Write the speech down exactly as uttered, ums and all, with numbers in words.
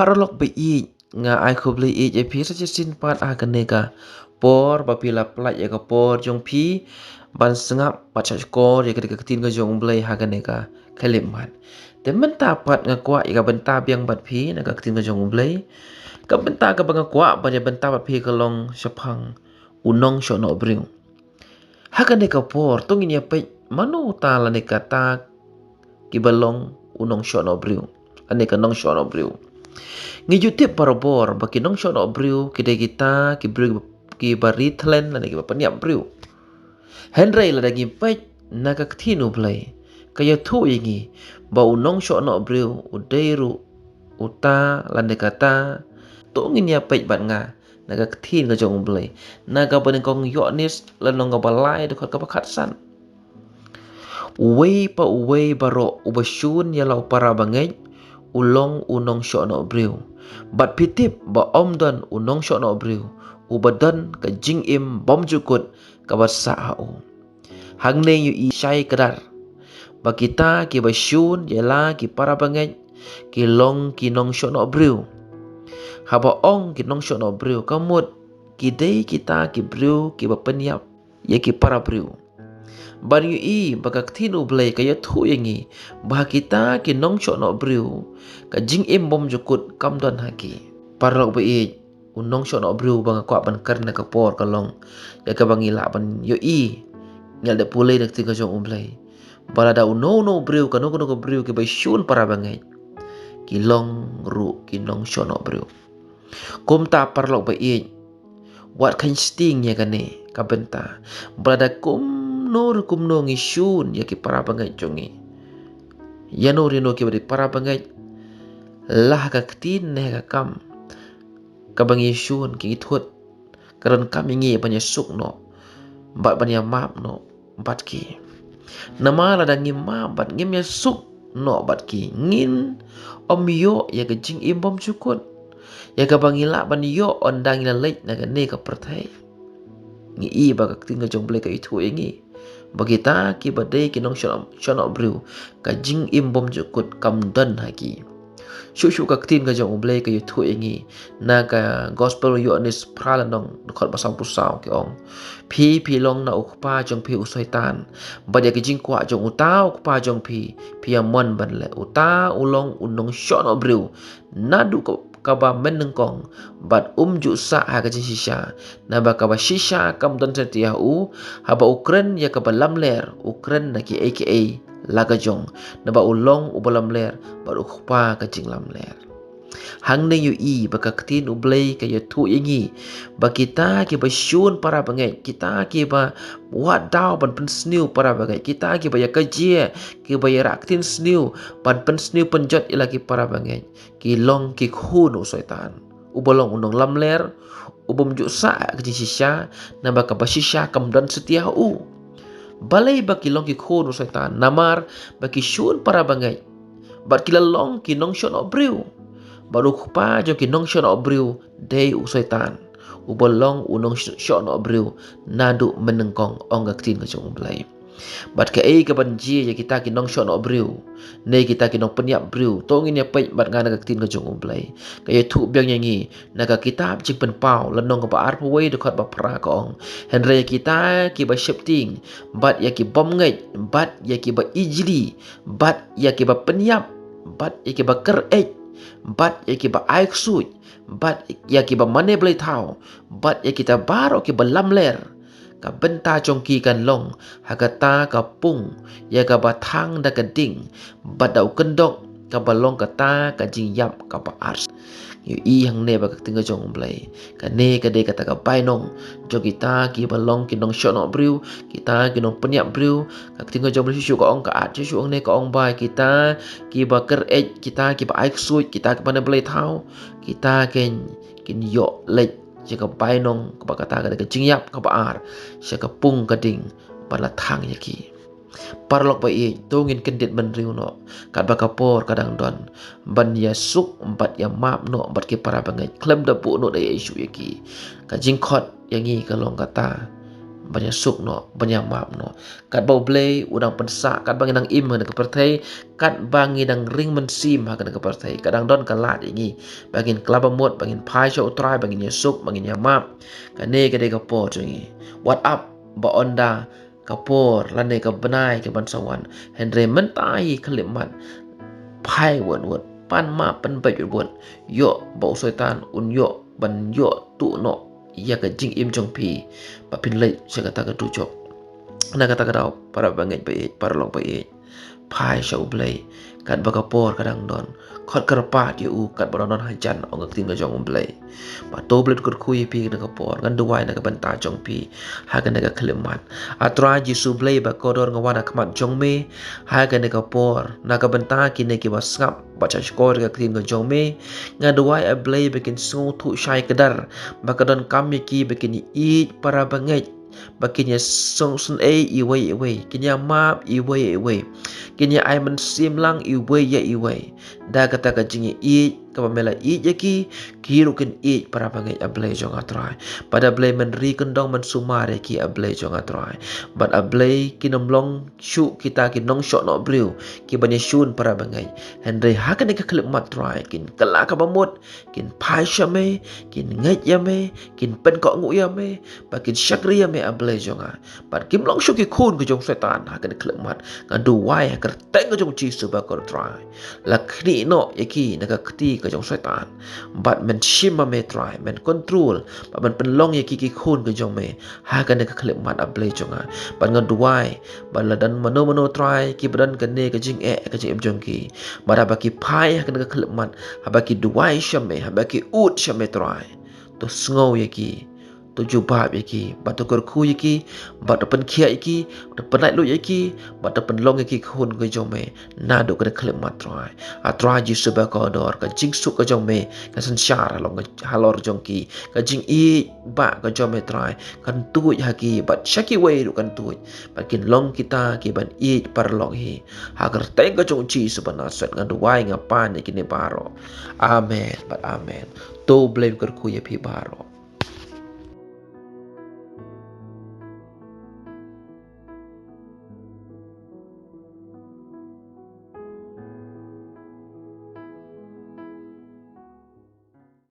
Paralok ba ïeit, nga ai khublei ïeit ïa phi sa shisien pat ha kane ka por ba phi la pynlait ïa ka por jong phi ban sngap bad shah shkor ïa ka ktien ka jong U Blei ha kane ka khyllipmat. Te mynta pat nga kwah ïa ka bynta biang bad phi na ka ktien ka jong U Blei. Ka bynta kaba nga kwah ban ïa bynta bad phi ka long shaphang u nongshohnoh briew. Ha kane ka por to ngin ïa peit mano uta lane kata kiba long u nongshohnoh briew, lane ka nongshohnoh briew. Ngi ju tip barabor ba ki nongshohnoh briew ki dei kita ki briew kiba ri thlen lane kiba pynïap briew. Hynrei lada ngim peit na ka ktien U Blei, ka ïathuh ïa ngi ba u nongshohnoh briew u dei ruh uta lane kata. To ngin ïa peit bad nga na ka ktien ka jong U Blei, na kaba nyngkong Ïoannis lynnong kaba lai dkhot kaba khatsan. Uwei pa uwei baroh uba shun ïa la u para bangeit u long u nongshohnoh briew. Bad phi tip ba ym don u nongshohnoh briew uba don ka jingim bymjukut kaba sah ha u. Hangne ngi ïohi shai kdar ba kita kiba shun ïa la ki para bangeit ki long ki nongshohnoh briew. Haba ong ki nongshohnoh briew ka mut ki dei kita ki briew kiba pynïap ïa ki para briew. Bad ngi ïohi ba ka ktien U Blei ka ïathuh ïa ngi ba kita ki nongshohnoh briew ka jingim bymjukut kam don ha ki. Paralok ba ïeit, u nongshohnoh briew ba nga kwah ban kren na ka por ka long ïa kaba ngi lah ban ïohi. Ngi la dep pule na ka ktien ka jong U Blei ba lada uno uno u briew, kano kano ka briew kiba shun para bangeit, ki long ruh ki nongshohnoh briew. Kumta paralok ba ïeit, wat kheiñ sting ïa kane ka bynta ba lada kumno ruh kumno ngi shun ïa ki para bangeit jong ngi, ïano ïano kiba dei para bangeit, la ha ka ktien ne ha ka kam kaba ngi shun ki ngi thut, ka donkam ïa ngi ban ïasuk noh bad ban ïamap noh bad ki. Namar lada ngim map bad ngim ïasuk noh bad ki, ngin ym ïoh ïa ka jingim bymjukut ïa kaba ngi lah ban ïoh ynda ngi la leit na kane ka pyrthei. Ngi i ba ka ktien ka jong U Blei ka ïathuh ïa ngi ba kita kiba dei ki nongshohnoh briew ka jingim bymjukut kam don ha ki. Shuh shuh ka ktien ka jong U Blei ka ïathuh ïa ngi na ka gospel Ïoannis phra lynnong dkhot ba sanphew saw, ki ong, phi phi long na u kpa jong phi u Soitan, bad ïa ka jingkwah jong uta u kpa jong phi phi ïa mon ban leh. Uta u long u nongshohnoh briew naduh ka, kaba mynnyngkong bad um ju sah ha ka jingshisha, naba kaba shisha kam don satia ha u. Haba u kren ïa kaba lamler u kren na kiei kiei la ka jong, naba u long uba lamler bad u kpa ka jinglamler. Hangne ngi ïohi ba ka ktien U Blei ka ïathuh ïa ngi ba kita kiba shun para bangeit, kita kiba wad daw ban pynsniew para bangeit, kita kiba ïa kajia, kiba ïa rah ktien sniew ban pynsniew pynjot ïa la ki para bangeit, ki long ki khun u Soitan, uba long u nonglamler, u bym ju sah ha ka jingshisha, naba kaba shisha kam don satia ha u. Balei ba ki long ki khun u Soitan? Namar ba ki shun para bangeit bad ki la long ki nongshohnoh briew. Bad u kpa jong ki nongshohnoh briew dei u Soitan, uba long u nongshohnoh briew naduh mynnyngkong, ong ka ktien ka jong U Blei. Bad kaei kaban jia ïa kita ki nongshohnoh briew ne kita ki nongpynïap briew? To ngin ïa peit bad nga na ka ktien ka jong U Blei. Ka ïathuh biang ïa ngi na ka kitab Jingpynpaw lynnong kaba arphew wei dkhot ba phra, ka ong, hynrei ïa kita kiba sheptieng, bad ïa ki bymngeit, bad ïa kiba ijli, bad ïa kiba pynïap, bad ïa kiba kyr-eit, bad ïa kiba ai ksuid, bad ïa kiba mane blei thaw, bad ïa kita baroh kiba lamler, ka bynta jong ki kan long ha kata ka pung ïa kaba thang da ka ding, bad da u kyndok kaba long kata ka jingïap kaba ar. Ngi ïohi hangne ba ka ktien ka jong U Blei, kane ka dei kata ka bainong jong kita kiba long ki nongshohnoh briew, kita ki nongpynïap briew. Ka ktien ka jong U Blei shuh shuh ka ong, ka ïathuh shuh shuh hangne, ka ong ba kita kiba kyr-eit, kita kiba ai ksuid, kita kiba mane blei thaw, kita kin, kin ïoh leit sha ka bainong kaba kata ka dei ka jingïap kaba ar, sha ka pung ka ding ban la thang ïa ki. Paralok ba ïeit, to ngin kyndit bynriew noh katba ka por ka dang don ban ïasuk bad ïamap noh bad ki para bangeit khlem da buh noh da ei ei shuh ïa ki. Ka jingkhot ïa ngi ka long kata ban ïa suk noh, ban ïa map noh. Katba U Blei u dang pynsah, katba ngi dang im ha kane ka pyrthei, katba ngi dang ring mynsiem ha kane ka pyrthei, ka dang don ka lad ïa ngi ba ngin kylla ba mut, ba ngin phai sha U Trai, ba ngin ïa suk, ba ngin ïa map. Kane ka dei ka por jong ngi. Wat ap ba ynda ka por lane ka bnai ka ban sa wan, hynrei mynta hi khyllipmat, phai wut wut, pan map, pan beit wut wut. Ïoh ba u Soitan un ïoh ban ïoh tuh noh ïa ka jingim jong phi, ba phin leit sha kata ka dujok. Na kata ka daw, para bangeit ba ïeit, para lok ba ïeit, phai sha U Blei katba ka por ka dang don. Khot kyrpad ïa u katba dang don hajan, ong ka ktien ka jong U Blei. Bad to U Blei un kyrkhu ïa phi ha kane ka por. Ngan duwai na ka bynta jong phi ha kane ka khyllipmat. A Trai Jisu Blei ba kordor, nga wan ha khmat jong me ha kane ka por na ka bynta kine kiba sngap bad sngap shkor ïa ka ktien ka jong me. Nga duwai, A Blei, ba kin sngewthuh shai kdar, ba ka donkam ïa ki ba kin ïeit para bangeit, ba kin ïa sngewsynei iwei ïa iwei, kin ïa map iwei ïa iwei, kin ïa ai mynsiem lang iwei ïa iwei. Da kata ka jingïeit kaba me la ïeit ïa ki, ki ruh kin ïeit para bangeit, A Blei jong nga Trai. Bad A Blei, men ri kyndong, men sumar ïa ki, A Blei jong nga Trai. Bad A Blei, kin ym long shuh kita ki nongshoh noh briew kiban ïashun para bangeit. Hynrei ha kane ka khyllipmat Trai, kin kylla ka ba mut, kin phai sha me, kin ngeit ïa me, kin pynkohnguh ïa me, ba kin shakri ïa me, A Blei jong nga. Bad kim long shuh ki khun ka jong Soitan ha kane ka khyllipmat. Nga duwai ha ka kyrteng ka jong U Jisu ba kordor Trai, la khnieh noh ïa ki na ka kti ka jong Soitan. Bad men shim ma me Trai, men kontrol, bad men pynlong ïa ki ki khun ka jong me ha kane ka khyllipmat, A Blei jong nga. Bad nga duwai ba lada don mano mano Trai kiba don kane ka jingeh ha ka jingim jong ki, bad haba ki phai ha kane ka khyllipmat, haba ki duwai sha me, haba ki ud sha me Trai, to sngew ïa ki, to jubab ïa ki, bad to kyrkhu ïa ki, bad to pynkhiah ïa ki, to pynlait luid ïa ki, bad to pynlong ïa ki ki khun ka jong me naduh kane ka khyllipmat Trai. A Trai Jisu ba kordor, ka jingsuk ka jong me kan synshar halor, halor jong ki. Ka jingïeit ba ka jong me Trai kan tuid ha ki, bad sha kiwei ruh kan tuid, bad kin long kita kiban ïeit paralok hi. Ha ka kyrteng ka jong U Jisu ba Nasaret nga duwai, nga pan ïa kine baroh. Amen bad amen. To U Blei un kyrkhu ïa phi baroh.